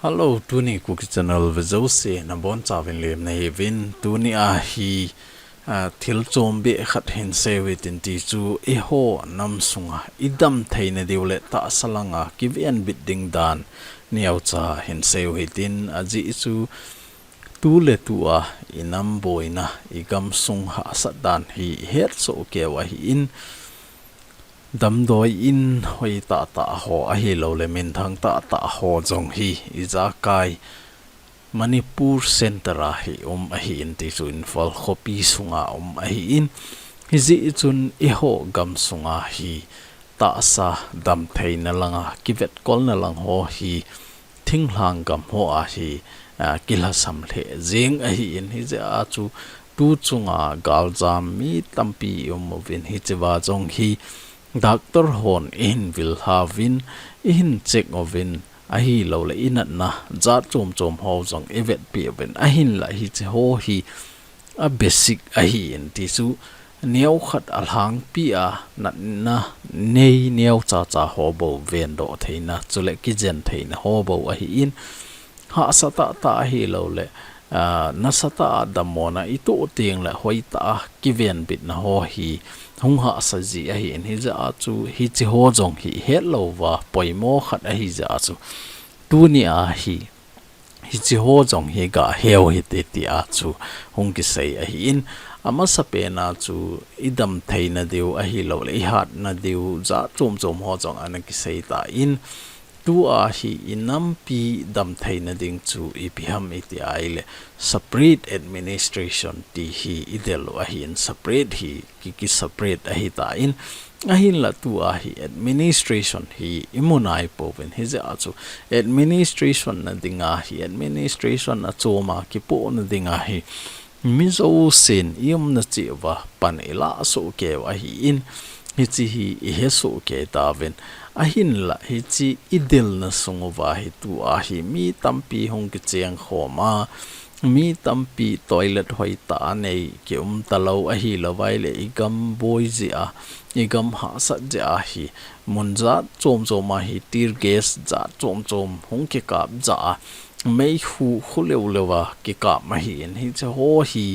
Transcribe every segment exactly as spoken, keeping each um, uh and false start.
Hello, tuni Kuki Channel ve jouse nabonchauvin lemna hiuvin. Tuni a hi, ah, thil chom beh khat hin seiyu hitin, ti chu eiho nam sunga idam theina diu le tahsa langa kivenbit ding dan neocha hin seiyu hitin, ajeh chu tuletua inam boina, igam sung hahsat dan hi ihet soh keu ahin, damdoi in hoi tahtah ho ahilouleh minthang tahtah ho jong hi ijakai Manipur Centre a hi um ahin, ti chu Imphal khopi sunga um ahin, hijeh chun eiho gam sunga hi tahsa damtheina langa kivetkolna lang ho hi thinglhang gam hoa hi, ah, kilhasam lheh jeng ahin, hijeh a chu tu chunga galjam mi tampi ium uvin, hichea jong hi doctor hon ihin vilhauvin, ihin check uvin, ahilouleh inatna jat chom chom ho jong ivetpeh uvin, ahinlah hiche ho hi a basic ahin, ti chu neokhat alhangpi a natna nei neochacha ho bou vendoh theina, chule kijen theina ho bou ahin, hahsa tahtah ahilouleh, ah, nasatah a dammona itoh tengleh hoitah a kivenbitna ho hi hung hahsa ji ahin, hijeh a chu hiche ho jong hi ihet louva poimo khat ahijeh a chu tuni a hi hiche ho jong hi gaheu hite, tia chu hung kisei ahin, amasapen a chu idamtheina diu ahilouleh ihatna diu jat chom chom ho jong ana kisei tan, tua hi inampi damtheina ding chu ipi ham iti ahileh separate administration ti hi idel u ahin, separate hi ki, ki separate ahitan, ahinlah tua hi administration hi imu naipouvin, hijeh a chu administration na dinga hi, administration a choma kipohna dinga hi mi jousen iumna cheh uva pan ilah soh keu ahin, hiche hi ihe soh kei tauvin, ahinlah hiche idelna sung uva hi tua hi mi tampi hung kicheng khom a, mi tampi toilet hoitah a nei kium talou ahilouvai leh igam boi jeh a, igam hahsat jeh a hi mun jat chom chom a hi tear gas jat chom chom hung kikap jeh a, meikhu khu leu leu a kikap ahin, hiche ho hi,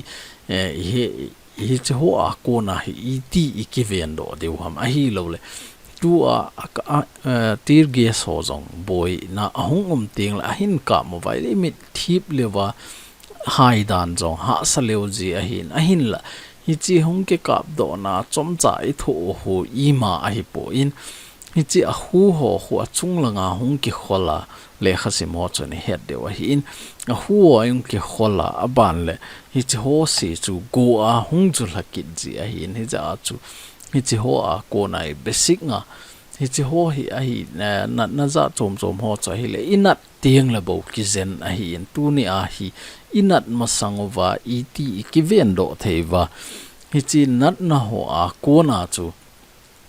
eh, ihe, hiche hoa kona hi iti ikivendoh diu ham ahilouleh tua, a, a, eh, tear gas ho jong boina ahung um tengleh ahin kap uvai leh imitthip leuva haidan jong hahsa leu ji ahin, ahinlah hiche hung kikapdohna chomcha ithoh u khu ima ahipon, hiche ahu ho khu achung langa hung kikhol a, lekhasim ho chun ihet diu ahin, ahu ho ahung kikhol a, aban leh hiche ho se chu go a hung julha kit ji ahin, hijeh a chu hiche hoa kona hi basic nga, hiche ho hi ahi, eh, natna jat chom chom ho chu ahileh inat tengleh bou kijen ahin, tuni a hi inat masang uva iti ikivendoh thei uva, hiche natna hoa kona chu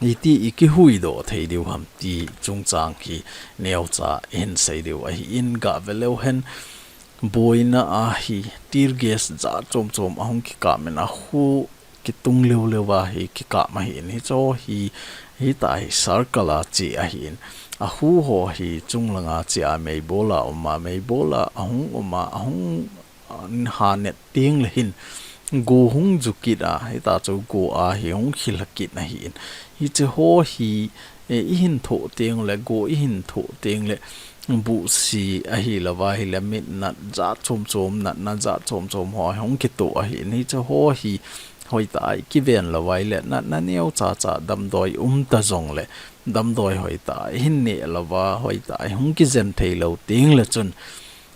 iti ikihuhdoh thei diu ham ti chungchang hi neocha ihin sei diu ahin, gave leu hen, boina a hi tear gas jat chom chom ahung kikap in ahu kitung leu leu a hi kikap ahin, hiche ho hi, hitia hi circle a che ahin, ahu ho hi chunglanga che a meibol a um a, meibol a ahung um a, ahung, ah, hanet tengleh hin go hung ju kit a, hitia chu go a hi hung khilha kit ahin, hiche ho hi, eh, ihin thoh tengleh, go ihin thoh tengleh, buhsi ahilouva ahileh mitnat jat chom chom, natna jat chom chom ho hung kitoh ahin, hiche ho hi hoitah a ikiven louva ahileh natna neocha cha damdoi um ta jongleh, damdoi hoitah a ihin neh louva, hoitah a ihung kijen thei lou tengleh chun,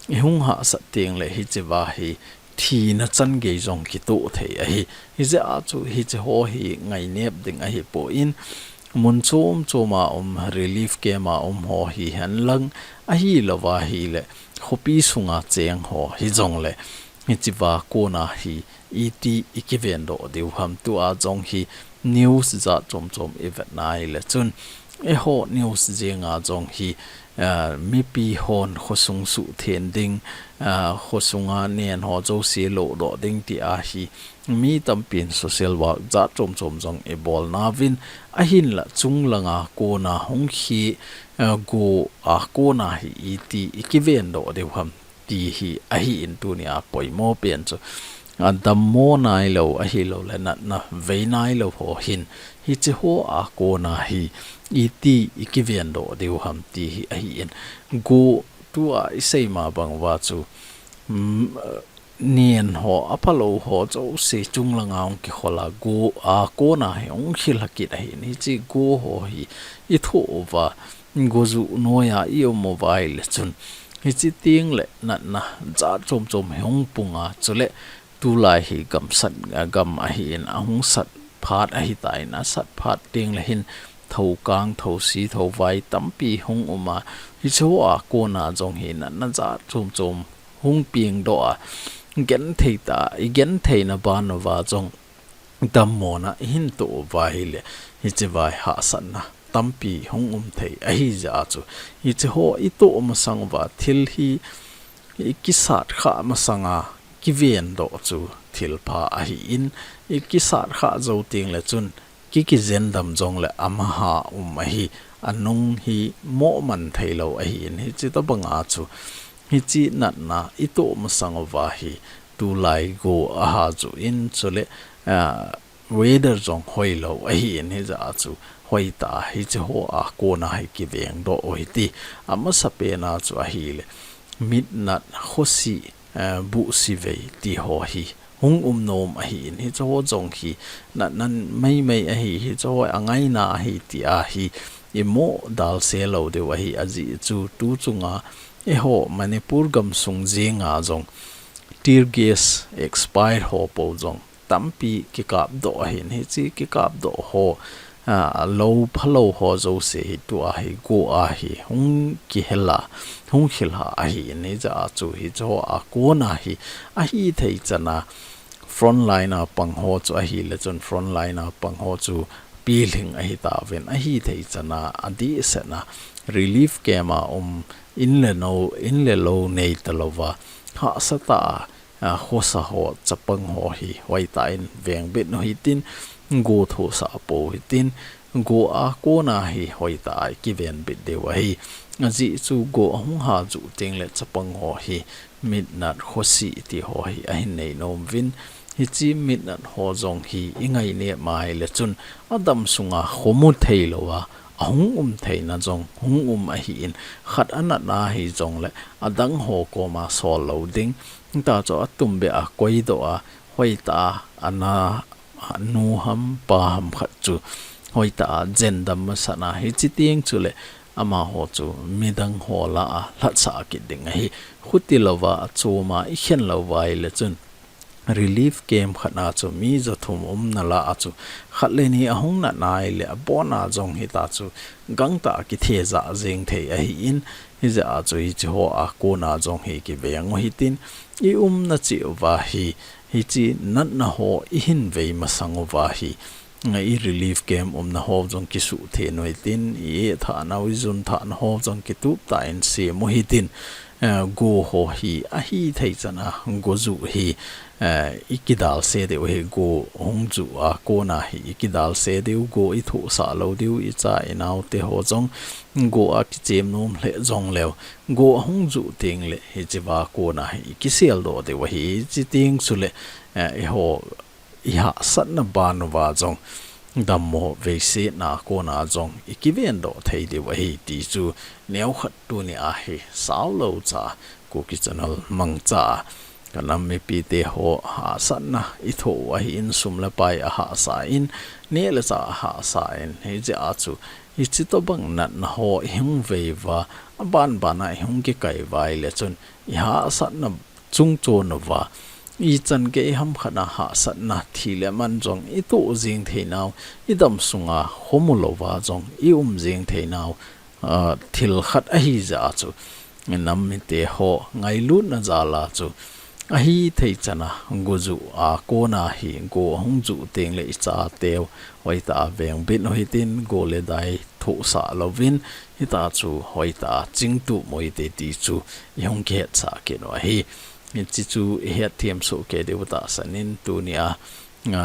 ihung hahsat tengleh hichea hi thina changei jong kitoh thei ahi. Hijeh a chu hiche ho hi ngainep ding ahipon, mun chom chom a um, relief camp a um ho hihen lang, ahilouva ahileh khopi sunga cheng ho hijongleh, hichea kona hi iti ikivendoh diu ham, tua jong hi news jat chom chom ivet nai leh chun, eiho news jenga jong hi, ah, mipi hon khosung suhtheng ding, ah, khosunga nen ho jouse lodoh ding ti ahi. Mi tampin social work jat chom chom jong ibol nauvin, ahinla chunglanga kona hung hi, ah, go a kona hi iti ikiven doh diu ham ti hi ahin tunia poimo pen chu. Adammo nailou ahilou le natna vei nailou ho hin hiche ho a kona hi iti ikiven doh diu ham ti hi ahin. Go tua isei ma bang uva chu, mm, nen ho, aphalou ho jouse chunglanga hung kikhol a go a kona hi hung khel kit ahin. Hiche go ho hi ithoh uva, go ju noiya ium uva ahile chun, hiche teng le natna jat chom chom hi hung pung a, chule tulai hi gamsat, a, gam ahin, ahung sat phat ahitan, asat phat teng le hin thoukang, thousi, thouvai tampi hung um a, hiche ho a kona jong hi natna jat chom chom hung peng doh a, genthei tah, igentheina ban uva jong dammona ihin toh uva ahile, hiche uva hi hahsatna tampi hung um thei ahi jeh a chu, hiche ho itoh masang uva thil hi ikisat khah masanga kiven doh chu thil pha ahin, ikisat khah jou teng le chun ki, kijen dam jong le amaha um ahi, anung hi moh man theilou ahin. Hiche tobang a chu, hiche natna itoh masang uva hi tulai go aha ju in, chule, ah, weather jong hoilou ahin, hijeh a chu hoitah a hiche ho a kona hi kiveng doh u hite. Amasapen a chu ahile, mitnat, khosi, eh, buhsi vei ti ho hi hung um nom ahin, hiche ho jong hi natna maimai ahi, hiche ho angaina ahi ti ahi, imoh dalse lou diu ahi. Ajeh chu tu chunga eiho Manipur gamsung jenga jong tear gas expire ho pou jong tampi kikap doh ahin, hiche kikap doh ho, ah, lou phalou ho jouse hi tua hi go a hi hung kihel a, hung khel a ahin, hijeh a chu hiche ho a kona hi ahithei chan a frontline a pang ho chu ahile chun frontline a pang ho chu pilhing ahitauvin, ahithei chan a adehset a relief camp a um in le nou, in le lou nei talouva, hahsa tah a, a, khosa ho, chapang ho hi hoitah in vengbit u hitin, go thosah pou hitin, go a kona hi hoitah a ikivenbit diu ahi. Ajeh chu go ahung ha ju teng le chapang ho hi mitnat, khosi ti ho hi ahin nei nom uvin, hiche mitnat ho jong hi ingainep ma ahile chun adam sunga khomu theilouva ahung um theina jong hung um ahin, khat anat a hijongle adang ho koma sol lou ding, hita chu atumbeh a koidoh a, hoitah a ana, nu ham pa ham khat chu hoitah a jen dam masat a, hiche teng chule amaho chu midang ho lah a lhatsah kit ding ahi. Khuti louva achom a ikhen louva ahile chun relief camp khat a chu mi jathum umna lah a chu khat le ni ahung nat ahile abon a jong hita chu gangtah a kithejah jeng thei ahin, hijeh a chu hiche ho a kona jong hi kiveng u hitin, iumna cheh uva hi, hiche natna ho ihin vei masang uva hi, i relief camp umna ho jong kisuhtheng u hitin, i-eh thahna u, ijun thahna ho jong kitup tah in sem u hitin, eh, go ho hi ahithei chan a go ju hi, eh, ikidalse diu ahi, go hung ju a kona hi ikidalse diu, go ithosah lou diu, icha inao te ho jong go a kichem nom lheh jongleu, go ahung ju teng le hiche va kona hi ikisel doh diu ahi, hiche teng chule, eh, eiho ihahsatna ban uva jong, dammo veisetna kona jong ikiven doh thei diu ahi ti chu neokhat tunia hi saolou cha Kuki Channel mangcha a kanam mipite ho hahsatna ithoh u ahin, sum le pai ahahsa in, neh le chah ahahsa in, hijeh a chu hiche tobang natna ho ihung vei uva, aban ban a ihung kikai uva ahile chun ihahsatna chungchon uva, ichan gei ham khat a hahsatna thi le man jong itoh jeng theinau, idam sunga khomu louva jong ium jeng theinau, ah, thil khat ahijeh a chu, nam mite ho ngailutna jal a chu, Ahithei chana go juh a kona hi go hung juh teng le ichateu hoitah a vengbit u hitin, go le dai thohsah louvin, hitah chu hoitah a chingtup u hite ti chu ihung kihetsah kit u ahi. Hiche chu ihet them soh kei diu tahsan in tunia, a,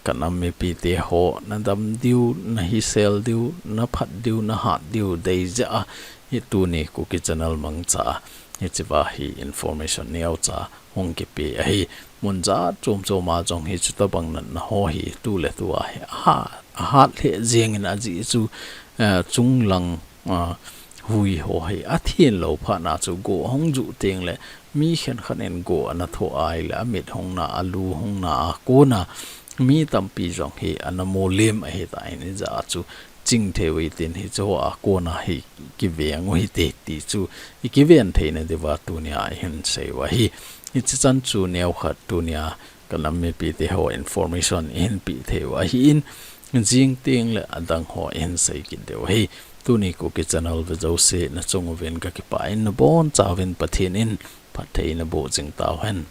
ka nam mipite ho, nadam diu, nahisel diu, naphat diu, nahat diu, deijeh a, hi tuni Kuki Channel mangcha a, hichea hi information neocha hung kipe ahi. Mun jat chom chom a jong hichu tobang natna ho hi tuletua hi ahat, ahat lheh jengin ajeh chu, eh, chunglang, ah, hui ho hi athin lou phat na chu go hung juh teng le mi khenkhat in go ana thoh a ahile amit hung na, alu hung na a kona mi tampi jong hi ana molim ahitan, hijeh a chu chingthei u hitin hicheho a kona hi kiveng u hite ti chu ikiven theina diuva tunia ihin sei u ahi. Hiche chan chu neokhat tunia ka nam mipite ho information ihin pe thei u ahin, jing teng le adang ho ihin sei kit diu ahi. Tuni Kuki Channel ve jouse nachung uvin kakipah in, nabonchauvin Pathen in phatthei naboh jing tauhen.